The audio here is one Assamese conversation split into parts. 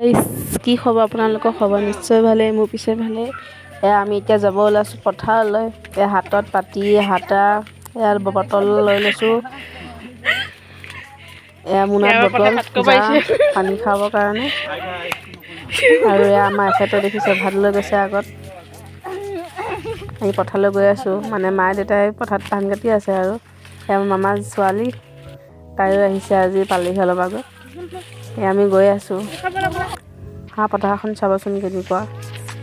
কি খবৰ আপোনালোকৰ? খবৰ নিশ্চয় ভালেই, মোৰ পিছে ভালেই। এয়া আমি এতিয়া যাব ওলাইছোঁ পথাৰলৈ। এয়া হাতত পাতি হাতা এয়া বটল লৈ লৈছোঁ, এয়া মোনাত বটল পানী খাবৰ কাৰণে। আৰু এয়া আমাৰ এখেতে দেখিছে ভাত লৈ গৈছে আগত। আমি পথাৰলৈ গৈ আছোঁ, মানে মায়ে দেউতাই পথাৰত ধান কাটি আছে। আৰু এয়া মামাৰ ছোৱালী, তাইও আহিছে আজি পালেহি অলপ আগত। এয়া আমি গৈ আছোঁ। হাঁহ পথাৰখন চাবচোন কেনেকুৱা,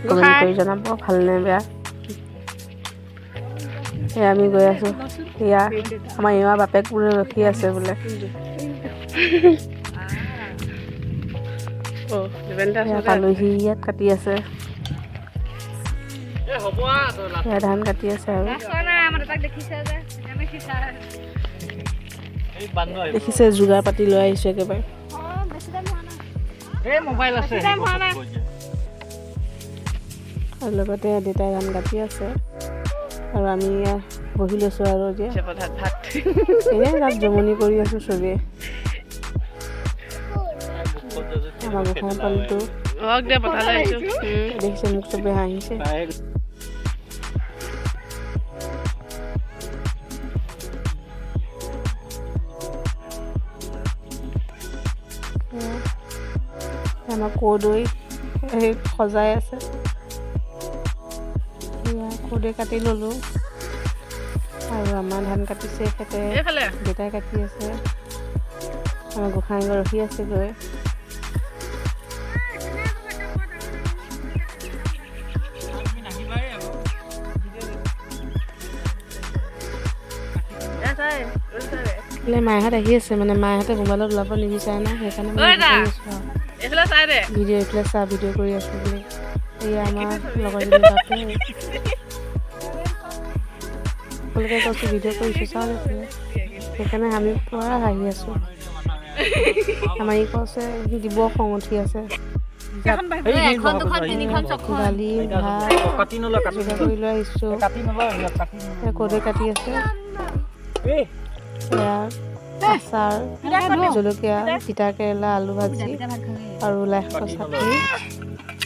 কমেণ্ট কৰি জনাব ভালনে বেয়া। এয়া আমি গৈ আছোঁ। এয়া আমাৰ এৱা বাপেক বোলে ৰখি আছে বোলে। পালোহি, ইয়াত কাটি আছে, এয়া ধান কাটি আছে। আৰু দেখিছে যোগাৰ পাতি লৈ আহিছোঁ একেবাৰে। আৰু লগতে দেউতাই ধান কাটি আছে আৰু আমি বহি লৈছোঁ। আৰু এতিয়া এনেই তাত জমনি কৰি আছোঁ চবেই। আমাৰ গোসাঁই পালটো দেখিছে, মোক চবে হাঁহিছে। আমাৰ কৰ্দৈ সজাই আছে। কৰ্দৈ কাটি ল'লোঁ। আৰু আমাৰ ধান কাটিছে এখেতে, দেউতাই কাটি আছে। আমাৰ গোসাঁই ৰখি আছে গৈ। মায়েহঁত আহি আছে, মানে মায়েহঁতে মোবাইলত ওলাব নিবিচাৰে না, সেইকাৰণে ভিডিঅ' এইফালে চাহ ভিডিঅ' কৰি আছোঁ বুলি। এয়া আমাৰ লগৰজনী বাপে সকলোকে কৈছোঁ ভিডিঅ' কৰিছোঁ চাওঁ এইফালে, সেইকাৰণে আমি পূৰা হাঁহি আছোঁ। আমাৰ ই কৈছে দিব খং উঠি আছে। দালি ভাত যোগাৰ কৰি লৈ আহিছোঁ। কৰ্দৈ কাটি আছে, এয়া আচাৰ, জলকীয়া, তিতা কেৰেলা, আলু ভাজি আৰু লাই শাকৰ চাটনি।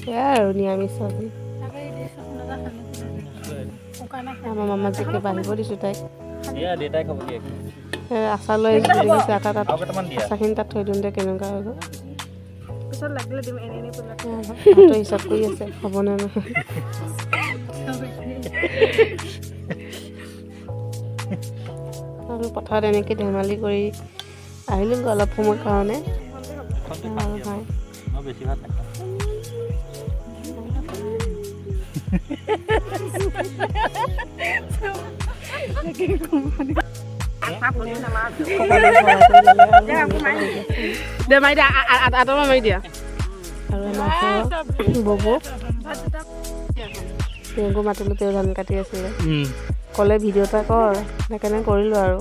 এয়াই আৰু নিৰামিষ আজি। আমাৰ মামাজীকে বাঢ়িব দিছোঁ তাইক। আচাৰ লৈ আহিছোঁ, দেখিছে আটা তাত আচাৰখিনি তাত থৈ দিওঁতে কেনেকুৱা হৈ গ'ল। ভাতৰ হিচাপ কৰি আছে হ'বনে নহয়। আৰু পথাৰত এনেকৈ ধেমালি কৰি আহিলোঁ অলপ সময়ৰ কাৰণে। আৰু আমাৰ ববৌ তেওঁকো মাতিলোঁ, তেওঁ ধান কাটি আছিলে, ক'লে ভিডিঅ' এটা কৰ, সেইকাৰণে কৰিলোঁ। আৰু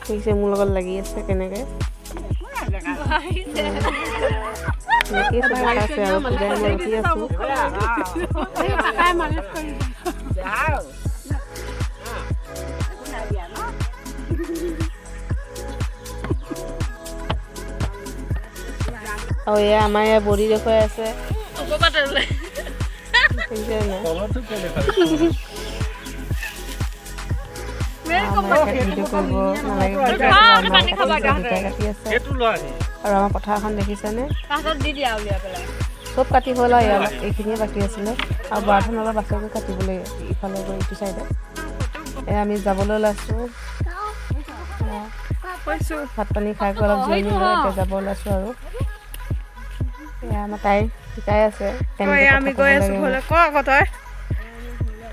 দেখিছে মোৰ লগত লাগি আছে কেনেকৈ আছে। আৰু পূজাই মই ৰখি আছোঁ। আৰু এয়া আমাৰ ইয়াৰ বডি দেখুৱাই আছে। আৰু আমাৰ পথাৰখন দেখিছেনে, চব কাটি হ'ল। আৰু অলপ এইখিনিয়ে বাকী আছিলে, আৰু বৰা ধান অলপ আছেগৈ কাটিবলৈ ইফালে গৈ ইটো চাইডে। এয়া আমি যাবলৈ ওলাইছোঁ। ভাত পানী খাই গৈ অলপ জিৰণি লৈ এতিয়া যাব ওলাইছোঁ। আৰু এয়া আমাৰ তাই শিকাই আছে।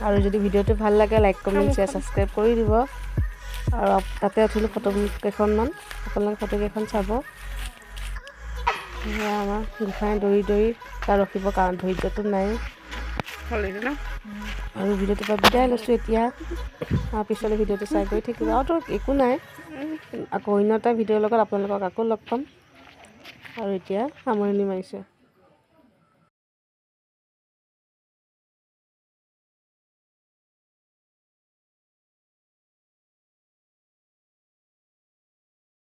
আৰু যদি ভিডিঅ'টো ভাল লাগে লাইক, কমেণ্ট, শ্বেয়াৰ, ছাবস্ক্ৰাইব কৰি দিব। আৰু তাতে উঠিলোঁ ফটো কেইখনমান, আপোনালোকে ফটো কেইখন চাব। এয়া আমাৰ গোসাঁই দৌৰি দৌৰি তাৰ ৰখিব কাৰণ ধৈৰ্যটো নাই। আৰু ভিডিঅ'টোৰ পৰা বিদায় লৈছোঁ এতিয়া। আৰু পিছলৈ ভিডিঅ'টো চাই গৈ থাকিব। আৰুতো একো নাই, আকৌ অন্য এটা ভিডিঅ'ৰ লগত আপোনালোকক আকৌ লগ পাম। আৰু এতিয়া সামৰণি মাৰিছোঁ।